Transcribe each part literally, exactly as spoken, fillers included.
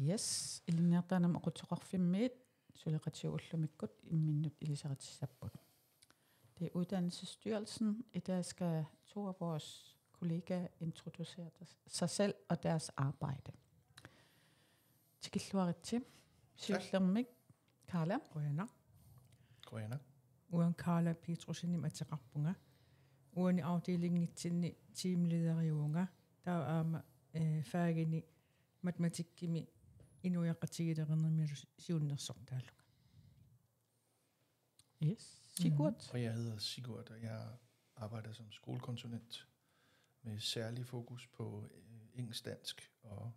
Yes, Ilinniartitaanermut Oqitsoqarfimmiit suleqatigut ullumikkut imminnut ilisaritissapput. Det er Uddannelsesstyrelsen. I dag skal to af vores kollegaer introducere sig selv og deres arbejde. Tikilluaritsi. Siullermik Karla. Qujanaq. Qujanaq. Uanga Karla Petrussen ateqarpunga. Uani afdelingitsinni teamlederiuvunga. Taava aamma eh, fagini matematikkimi inuiaqatigiilerinermilu siunnersortaalunga. Yes. Sigurd. Og jeg hedder Sigurd, og jeg arbejder som skolekonsulent med særlig fokus på øh, engelsk, dansk og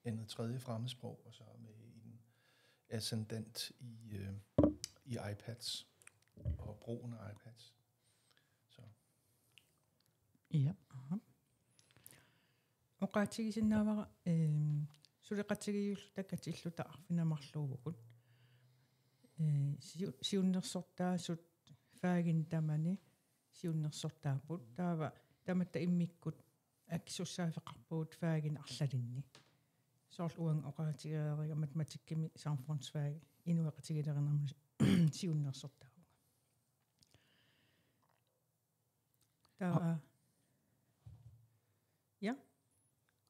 andet tredje fremmedsprog, og så med en ascendant i, øh, i iPads og brugen af iPads. Så Ja. Oqaatigisinnaavara ehm suleqatigiilluta katilluta arfineq-marluuvugut. Eh siu- siunnersortaasut fagini tamani siunnersortaapput. Taava tamatta immikkut akisussaaffeqarpugut fagini arlalinni. Soorlu uanga oqaatigereeriga matematikkimi samfundsfag inuiaqatigiilerinermut siunnersortaavunga. Taava. Ja.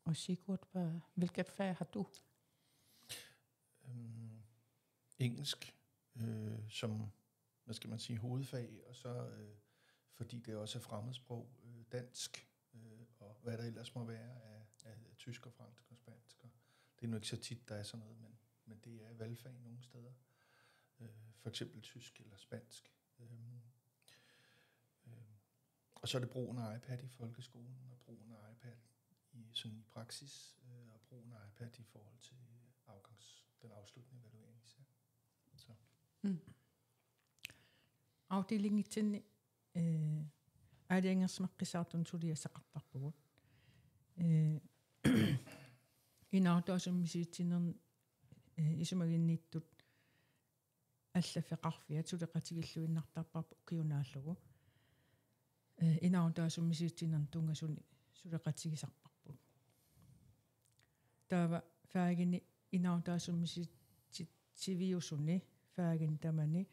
Og Sigurd, hvad, hvilket fag har du? Øhm, engelsk øh, som, hvad skal man sige, hovedfag, og så øh, fordi det også er fremmedsprog, øh, dansk, øh, og hvad der ellers må være af, af tysk og fransk og spansk. Og det er nu ikke så tit, der er sådan noget, men, men det er valgfag nogle steder. Øh, for eksempel tysk eller spansk. Øhm, øhm, og så er det brugen af iPad i folkeskolen, og brugen af iPad i, sådan i praksis, øh, og brugen af iPad i forhold til afgangs, den afsluttende evaluering især. Så. Afdelingitsinni eh aalajangersimaqqissaartunut suliassaqartarpugut. Eh inaarutaasumik misilitsinermi eh isumaginnittut allaffeqarfiat suleqatigiilluinnartarparput ukiunaallugu. Eh inaarutaasumik misilitsinermut tunngasunik suleqatigisarparput. Taava fagini inaarutaasumik misilitsiviusuni fagini tamani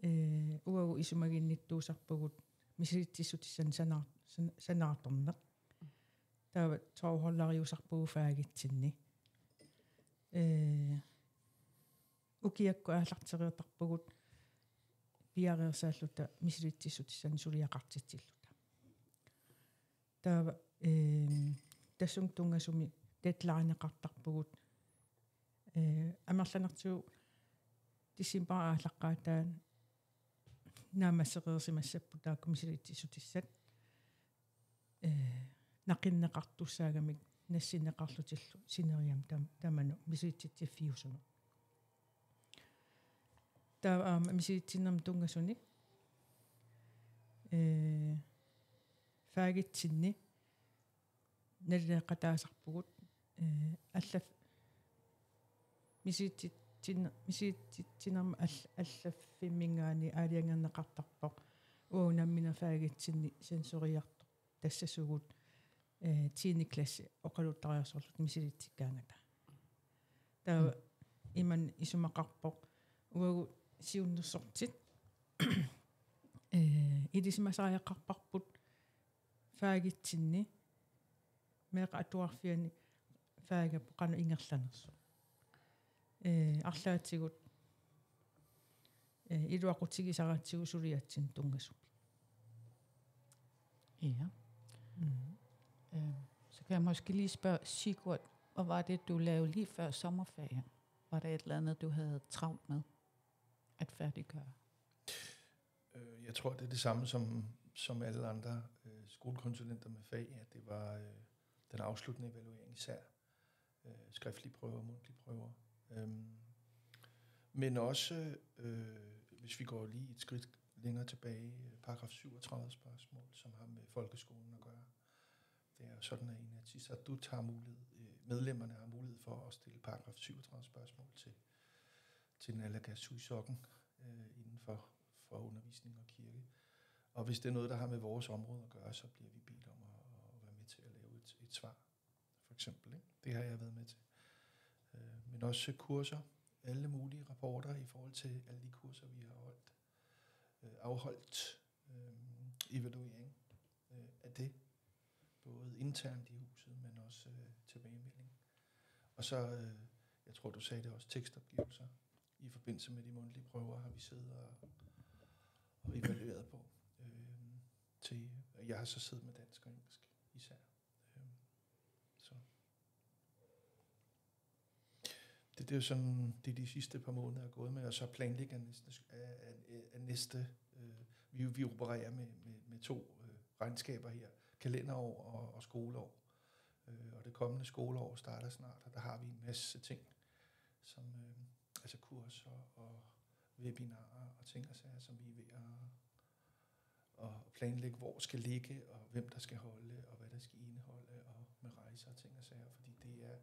eh uagut isumaginnittuusarpugut misilitsissutissanik sanar- san- sanaartorneq. Taava tovholderiusarpugut fagitsinni. Eh ukiakkut aallartereertarpugut piareersaalluta misilitsissutissanik suliaqartitsilluta. Taava ehm tassunga tunngasumi deadlineqartarpugut eh amerlanertigut decembarip aallaqqaataani naammassereersimassapput taakku misilitsissutissat eh naqinneqartussaagamik nassinneqarlutillu sineriammi tam- tamanut misilitsitsiffiusunut. Taava aamma misilitsinermut tunngasunik eh fagitsinni naleqataasarpugut eh allaf- misilitsitsin- misilitsitsinermi all- allaffimminngaanniit aalajangerneqartarpoq uagut nammineq fagitsinni sensoriartoq tassasugut eh tiende klasse oqaluttariarsorluta misilitsikkaangata. Taava imannak isumaqarpoq uagut siunnersortit eh ilisimasariaqarparput fagitsinni meeqqat atuarfianni fagiupput qanoq ingerlanersoq. Eh arlaatigut eh iluaqutigisaratsigu suliatsinnik tunngasumik. Ja. Mm. Øh, så kan jeg måske lige spørge Sigurd, hvad var det, du lavede lige før sommerferien? Var der et eller andet, du havde travlt med at færdiggøre? Øh, jeg tror, det er det samme som, som alle andre øh, skolekonsulenter med fag, at det var øh, den afsluttende evaluering især. Øh, skriftlige prøver, mundtlige prøver. Øhm, men også, øh, hvis vi går lige et skridt længere tilbage, paragraf syvogtredive spørgsmål, som har med folkeskolen at gøre. Det er jo sådan, at Inatsisartut har mulighed, øh, medlemmerne har mulighed for at stille paragraf syvogtredive spørgsmål til, til Naalakkersuisooq øh, inden for, for undervisning og kirke. Og hvis det er noget, der har med vores område at gøre, så bliver vi bedt om at, at være med til at lave et, et svar, for eksempel. Ikke? Det har jeg været med til. Øh, også kurser, alle mulige rapporter i forhold til alle de kurser, vi har holdt, øh, afholdt, øh, evaluering øh, af det, både internt i huset, men også øh, tilbagemelding. Og så, øh, jeg tror, du sagde det også, tekstopgivelser. I forbindelse med de mundtlige prøver har vi siddet og, og evalueret på. Øh, til, og jeg har så siddet med dansk og engelsk især. Øh, så. Det, det er jo sådan, det er de sidste par måneder er gået med, og så planlægger næste, er, er, er næste øh, vi, vi opererer med, med, med to øh, regnskaber her, kalenderår og, og skoleår. Øh, og det kommende skoleår starter snart, og der har vi en masse ting, som øh, altså kurser og webinarer og ting og sager, som vi er ved at, at planlægge, hvor skal ligge, og hvem der skal holde, og hvad der skal indeholde, og med rejser og ting og sager, fordi det er,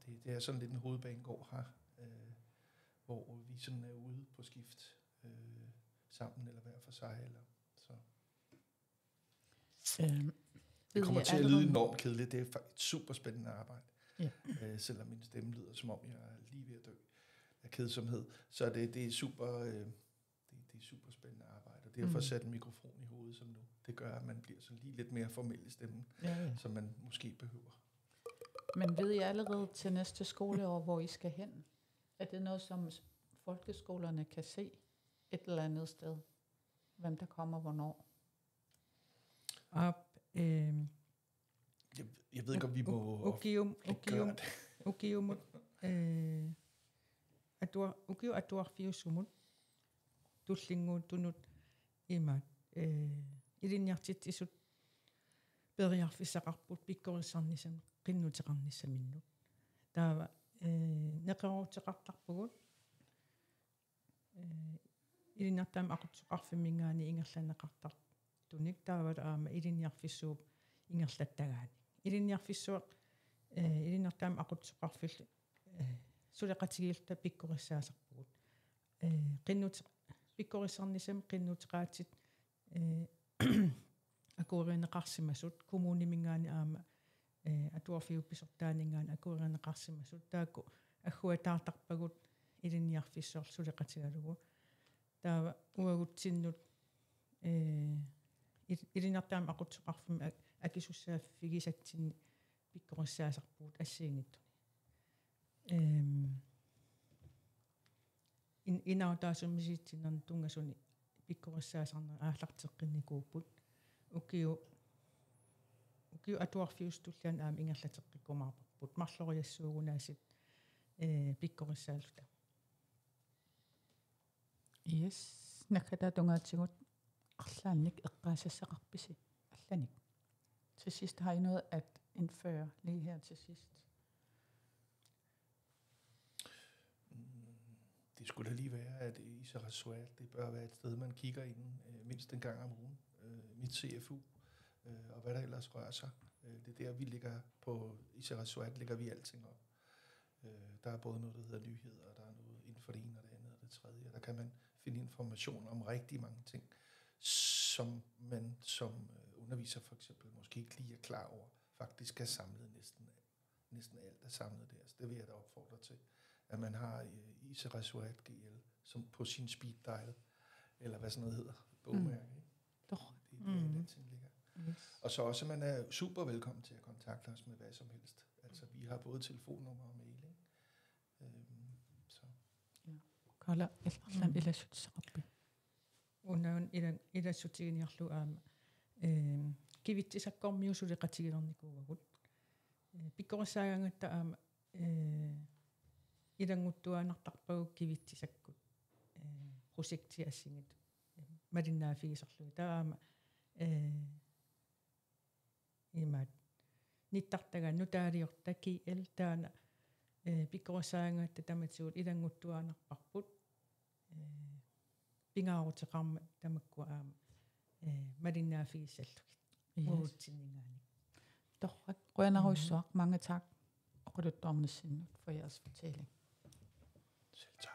det, det er sådan lidt en hovedbanegård her, øh, hvor vi sådan er ude på skift øh, sammen eller hver for sig. Eller, så. Øhm, Det kommer jeg til at allerede lyde nu- enormt kedeligt. Det er fa- et super spændende arbejde. Ja. Øh, selvom min stemme lyder, som om jeg er lige ved at dø af kedsomhed. Så det, det er super... Øh, det, det er super spændende arbejde. Og det at få Mm. sat en mikrofon i hovedet som nu, det gør, at man bliver sådan lige lidt mere formel i stemmen, Ja, ja. som man måske behøver. Men ved I allerede til næste skoleår, hvor I skal hen? Er det noget, som s- folkeskolerne kan se et eller andet sted? Hvem der kommer hvornår? Aap, øhm, Jeg, jeg ved ikke, om vi må u- ukium, offentliggøre ukium, det. Ukiumut, øh, atua, ukiu atuarfiusumut, tullinnguuttunut imaat, øh, ilinniartitsisut periarfissaqarput pikkorissarnissamik qinnuteqarnissaminnut. Taava, øh, neqerooruteqartarpugut, øh, Ilinniartitaat Aqutsisoqarfimminngaanniit ingerlanneqartartunik, taavalu aamma ilinniarfissuup ingerlattagaanik. Ilinniarfissuaq, øh, Ilinniartitaat Aqutsisoqarfillu, øh, suleqatigiilluta pikkorissaasarpugut. Øh, qinnut-, pikkorissarnissamik qinnuteqaatit, øh, akuerineqarsimasut, kommuniminngaanniit aamma, øh, atuarfiup pisortaaninngaanniit akuerineqarsimasut, taakku agguataartarpagut ilinniarfissuarlu suleqatigalugu. Taava uagutsinnut, øh, il-, Ilinniartitaat Aqutsisoqarfimmi ak-, akisussaaffigisatsinni pikkorissaasarpugut assigiinngitsunik. Øhm, in-, inautaasumisitsinerni tunngasuni pikkorissaasarneq aallarteqqinnikuupput. Ukiu-, ukiut atuarfiusut tulliani aamma ingerlateqqikkumaarparput. Marloriassuugunaasiit, øh, pikkorissaalluta. Yes. Naggataata tungaatigut arlaannik eqqaasassaqarpisi allanik? Til sidst, har I noget at indføre lige her til sidst? Mm, det skulle da lige være, at Isera Suat, det bør være et sted, man kigger ind øh, mindst en gang om ugen. Øh, mit C F U, øh, og hvad der ellers rører sig. Øh, det er der, vi ligger på Isera Suat, lægger vi alting op. Øh, der er både noget, der hedder nyheder, og der er noget inden for det ene og det andet og det tredje. Og der kan man finde information om rigtig mange ting, som man som øh, underviser for eksempel måske ikke lige er klar over, faktisk er samlet næsten, næsten alt er samlet der. Så det vil jeg da opfordre til, at man har øh, Isera Suat G L som på sin speed dial, eller hvad sådan noget hedder, bogmærke. Ikke? Doch. Det er der, Mm. den ting ligger. Yes. Og så også, at man er super velkommen til at kontakte os med hvad som helst. Altså, vi har både telefonnummer og mail, ikke? Øhm, så. Kaala il-, arlaannik Mm. ilassutissaqarpit? Unaana ila-, ilassutiginiarlugu aamma, øhm, Kivitsisakkormiut suleqatigilernikuuagut. Øh, pikkorissaagaangatta aamma, øh, ilannguttuaannartarpagut Kivitsisakkut, øh, projekti assigiinngitsut, øh, malinnaaffigisarlugit. Taava aamma, øh, imaat nittartagaat nutaaliorta G L taanna, øh, pikkorissaagaangatta tamatigut ilannguttuaannarparput, øh, pingaaruteqarmat tamakkua aamma, øh, malinnaaffigisarlugit. Yes. Uagutsinninngaanniit. Torrak, qujanarujussuaq, mange tak oqaluttuarnissinnut for jeres fortælling. Selv tak.